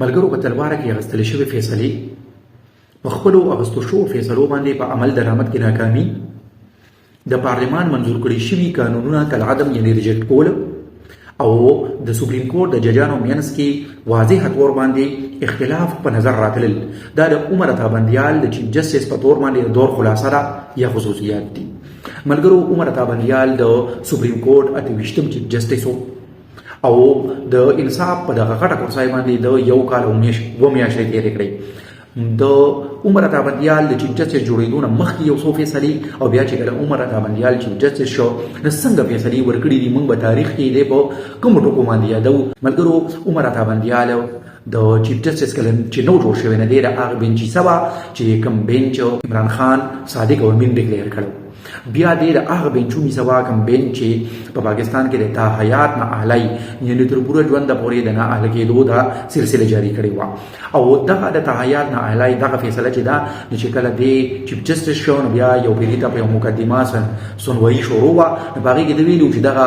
ملګرو، په تلواره کې اخیستل شوې فیصلې، په خپلو اخیستو شوو فیصلو باندې په عمل درآمد کې ناکامي، د پارلمان منظور کړی شوي قانونونه کالعدم یعنی reject کول او د سپریم کورټ د ججانو مینس کې واضح تور باندې اختلاف په نظر راتلل، دا د عمر عطا بندیال د چیف جسټس په تور باندې د دور خلاصه ده یا خصوصیات دي. ملګرو، عمر عطا بندیال د سپریم کورټ 28م چیف جسټس او د انصاف په دغه غټه کرسۍ باندې د یو کال او 2 میاشتې تېرې کړې. د عمر عطا بندیال د چیف جسټس جوړېدو نه مخکې یو څو فیصلې او بیا چې کله عمر عطا بندیال چیف جسټس شو نو څنګه فیصلې ورکړې دي، موږ به تاریخ کې دی په کومو ټکو باندې یادو. ملګرو، عمر عطا بندیال د چیف جسټس کله چې نو جوړ شوی نه دی، د هغه بنچ سبا چې کوم بنچ عمران خان، صادق او امین declare کړو، بیا دې د هغه بنچونی سوا کوم بنچ چې په پاکستان کې د تا حیات نا اهلی یعنی تر پوره ژوند پورې د نا اهل کېدو دا سلسله جاری کړې وه او دغه د تا حیات نا اهلی دغه فیصله چې دا نو چې کله دې چیف جسټس شو نو بیا یو پیری ته په یو مقدمه سنوایي شروع وه. نو په هغې کې ده ویلي چې دغه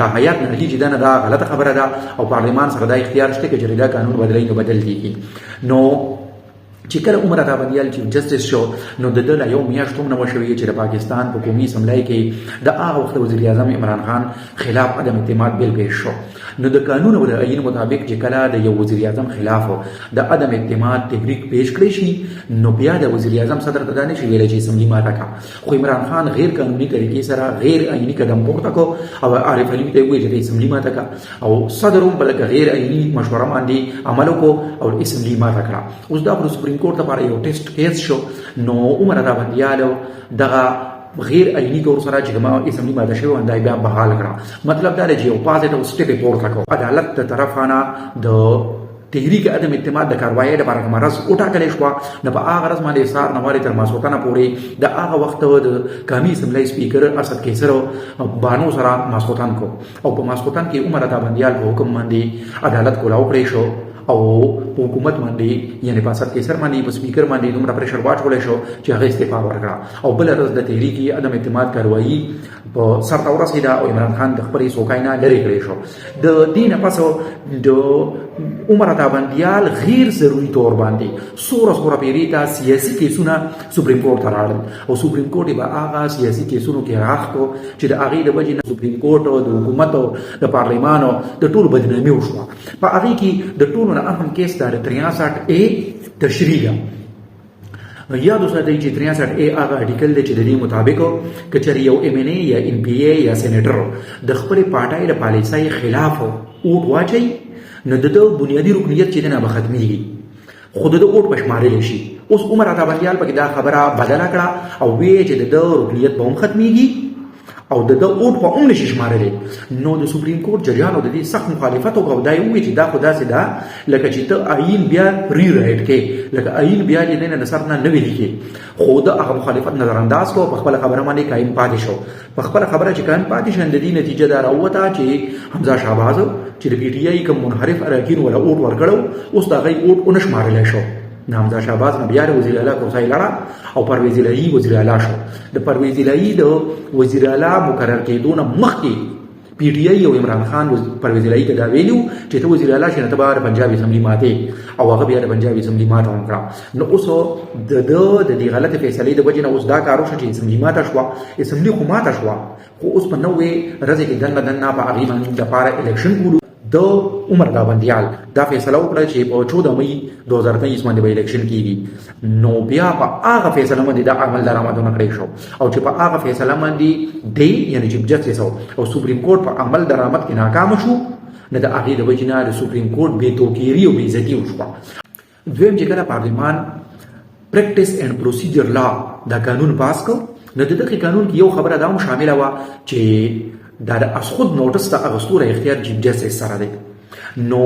تا حیات نا اهلي چې ده نه دا غلطه خبره ده او پارلمان سره دا اختیار شته که چېرې دا قانون بدلوي نو بدل دي. نو چې کله عمر عطا بندیال چیف جسټس شو نو د ده لا یو میاشت هم نه وه شوې چې د پاکستان په قومي اسمبلۍ کې د هغه وخت وزیراعظم عمران خان خلاف عدم اعتماد بل پیش شو. نو د قانون او د آئین مطابق چې کله د یو وزیراعظم خلاف د عدم اعتماد تحریک پیش کړی شي نو بیا د وزیراعظم صدر ته دا نه شي ویلی چې اسمبلي ماته کړه. خو عمران خان غیر قانوني طریقې سره غیر آئیني قدم پورته کو او عارف علوي ته وویل چې اسمبلي ماته کړه او صدر هم بلکې غیر آئیني مشوره باندې عمل وکړو او اسمبلي ماته کړه. اوس دا پر سپریم کورټ لپاره یو test case شو. نو عمر عطا بندیال دغه غیر آئیني طور سره چې کومه اسمبلي ماته شوې وه دا بیا بحال کړه. مطلب دا دی چې یو positive step یې پورته کړ. عدالت د طرفه نه د تحریک عدم اعتماد د کاروایۍ لپاره کومه ورځ وټاکل شوه نو په هغه ورځ باندې سهار نه والې تر ماسخوتنه پورې د هغه وخت د قامي اسمبلۍ سپیکر اسد قیصر بانو سره ماسخوتن کو او په ماسخوتن کې عمر عطا بندیال په حکم باندې عدالت کولاو کړی شو او په حکومت باندې یعنی په اسد قیصر باندې، په سپیکر باندې دومره pressure واچول شو چې هغه استعفا ورکړه او بله ورځ د تحریک عدم اعتماد کاروایی په سر ته ورسېده او عمران خان د خپلې څوکۍ نه لرې کړی شو. د دې نه پس د عمر عطا بندیال غیر ضروري طور باندې سوره سوره پیری ته سیاسي کیسونه سپریم کورټ ته راړل او سپریم کورټ به هغه سیاسي کیسونو کې راخ کو چې د هغې د وجې نه سپریم کورټ او د حکومت او د پارلمان او د ټولو بدنامي وشوه. په هغې کې د ټولو نه اهم کیس دا د 63 اے تشریح ده. یاد وساتئ چې 63 اے هغه article دی چې د دې مطابق که چېرې یو ایم این ای یا ایم پي ای یا سېنیټر د خپلې پارټۍ د پالیسۍ خلاف اوټ واچوي نو د ده بنیادي رکنیت چې دی نه به ختمېږي خو د ده اوټ به شمارلی شي. اوس عمر عطا بندیال پکې دا خبره بدله کړه او ویې چې د ده رکنیت به هم ختمېږي او د ده اوټ به هم نشي شمارلی. نو د سپریم کورټ ججانو د دې سخت مخالفت وکړ او دا یې وویل چې دا خو داسې ده لکه چې ته آئین بیا rewrite کې، لکه آئین بیا چې دی نه د سر نه نوې لیکې. خو د هغه مخالفت نظرانداز کړو، په خپله خبره باندې قایم پاتې شو. په خپله خبره چې قایم پاتې شو د دې نتیجه دا راووته چې حمزه شهباز چې د پي ټي آی کوم منحرف اراکین ولا اوټ ورکړو اوس د هغوی اوټ ونه شمارلی شو. د حمزه شهباز نه بیا د وزیر اعلی کرسۍ لړه او پرویز الهي وزیر اعلی شو. د پرویز الهي د وزیر اعلی مقرر کېدو نه مخکې پي ټي آی او عمران خان پرویز الهي ته دا ویلي چې ته وزیر اعلی شې نو ته به د پنجاب اسمبلي ماتې او هغه بیا د پنجاب اسمبلي ماته هم کړه. نو اوس د ده د دې غلطې فیصلې د وجې نه اوس دا کار وشو چې اسمبلي ماته شوه. اسمبلي خو ماته شوه خو اوس په 90 ورځې کې دننه دننه په هغې باندې دپاره الیکشن کولو. د عمر دا بندیال دا فیصله وکړه چې په 14 مئی 2023 باندې به الیکشن کیږي. نو بیا په هغه فیصله باندې دا عمل درآمد ونه کړی شو او چې په هغه فیصله باندې دی یعنی چیف جسټس او سپریم کورټ په عمل درآمد کې ناکام شو نو د هغې د وجې نه د سپریم کورټ بې توقیري او بې عزتي وشوه. دویم، چې کله پارلیمان پریکټس اینډ پروسیجر لا دا قانون پاس کو نو د دغه قانون کې یو خبره دا هم شامله وه چې دا د از خود نوټس ته اغستو اختیار چیف جسټس سره دی. نو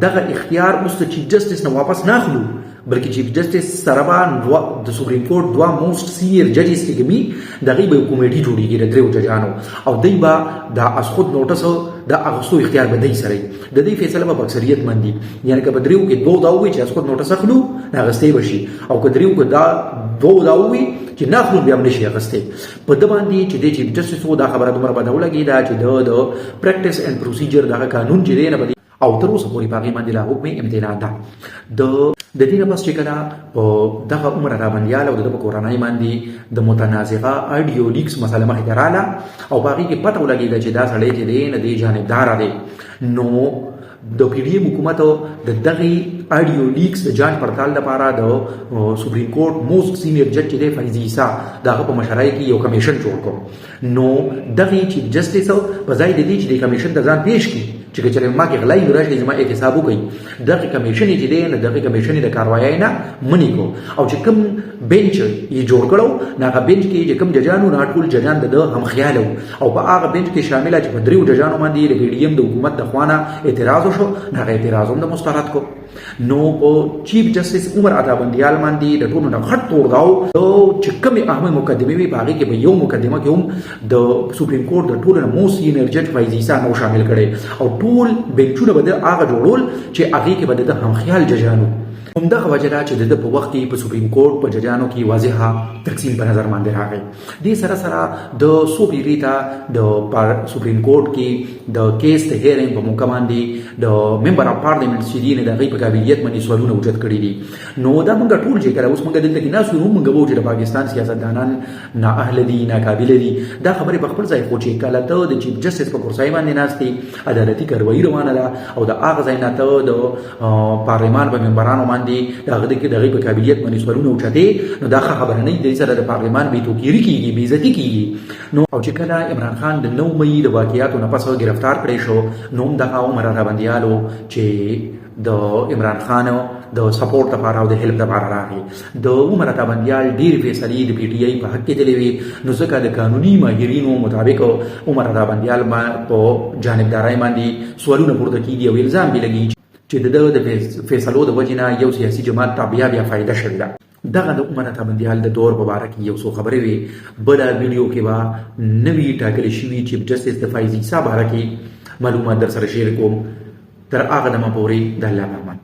دغه اختیار اوس د چیف جسټس نه واپس نه اخلو بلکې چیف جسټس سره به د سپریم کورټ دوه موست سینیئر ججز چې کومي د هغې به یو کمیټي جوړېږي د دریو ججانو او دوی به د از خود نوټس د اغستو اختیار به دوی سره وي. د دې فیصله به په اکثریت باندې، یعنی که په دریو کې دوه دا ووایي چې از خود نوټس اخلو نو اخیستی به شي او که دریو کې دا دوه دا ووایي چې نه اخلو بیا هم نه شي اخیستی. په ده باندې چې دی چیف جسټس و دا خبره دومره بده ولګېده چې د پریکټس اینډ پروسیجر دغه قانون چې دی نه به او او تر اوسه پورې په هغې باندې لا حکم امتناع ده. د دې نه پس چې کله په دغه عمر عطا بندیال او د ده په کورنۍ باندې د متنازعه اډیو لیکس مسله مخې ته راله او په هغې کې پته ولګېده چې دا سړی چې دی نه دی جانبداره دی، نو د پي ډي ایم حکومت د دغې اډیو لیکس د جانچ پړتال لپاره د سپریم کورټ موسټ سینیئر جج چې دی فیض عیسی، د هغه په مشرۍ کې یو کمیشن جوړ کړ. نو دغې چیف جسټس په ځای د دې چې د کمیشن ته ځان پیش کړي چې که چېرې ما کې غلای نو راشي زما احتساب وکړي، دغه کمیشن چې دی نو دغه کمیشن د کاروایۍ نه منې کو، او چې کوم بنچ یې جوړ کړو نو هغه بنچ کې چې کوم ججانو نه ټول ججان د ده همخیاله وو، او په هغه بنچ کې شامله چې په دریو ججانو باندې د پي ډي ایم د حکومت د خوا نه اعتراض وشو، نو هغه اعتراض هم د مسترد کو. نو په چیف جسټس عمر عطا بندیال باندې د ټولو نه غټ تور داو چې کومې اهمې مقدمې وي په هغې کې به یو مقدمه کې هم د سپریم کورټ د ټولو نه موست سینئر جج فیض عیسی نو شامل کړي، او ټول بنچونه به د هغه جوړول چې هغې کې به د ده همخیال ججانو. همدغه وجه ده چې د ده په وخت کې په سپریم کورټ په ججانو کې واضحه تقسیم په نظر باندې راغی. دې سره سره د څو پیری ته د سپریم کورټ کې د کیس د هیرینګ په موقع باندې د ممبر اف پارلیمنټ چې دي د هغې په قابلیت باندې سوالونه اوچت کړي دي. نو دا موږ ټول چې کله اوس موږ دلته کې ناست یو، موږ وایو چې د پاکستان سیاستدانان نااهله دي، ناقابل دي، دا خبرې په خپل ځای، خو چې کله ته د چیف جسټس په کرسۍ باندې ناست یې، عدالتي کاروایي روانه ده، او د هغه ځای نه ته د پارلمان په ممبرانو باندې د هغه د هغې په قابلیت باندې سوالونه اوچتې، نو دا ښه خبره نه ده. سره د پارلمان بې توقیري کیږي، بې عزتي کیږي. نو او چې کله عمران خان د 9 مئی د واقعاتو نه پس ګرفتار کړی شو، نو هم دغه عمر عطا بندیال چې د عمران خان د سپورټ لپاره او د هیلپ لپاره راغی. د عمر عطا بندیال ډېرې فیصلې د پي ټي آی په حق کې تللې وې، نو ځکه د قانوني ماهرینو مطابق عمر عطا بندیال په جانبدارۍ باندې سوالونه پورته کیږي او الزام پرې لګي چې د ده د فیصلو د وجې نه یو سیاسي جماعت ته بیا بیا فایده شوې ده. دغه د عمر عطا بندیال د دور په باره کې یو څو خبرې وې. بله ویډیو کې به نوي ټاکل شوي چیف جسټس د فایز عیسی باره کې معلومات در سره شیر کوم. تر هغه دمه پورې د الله په امان.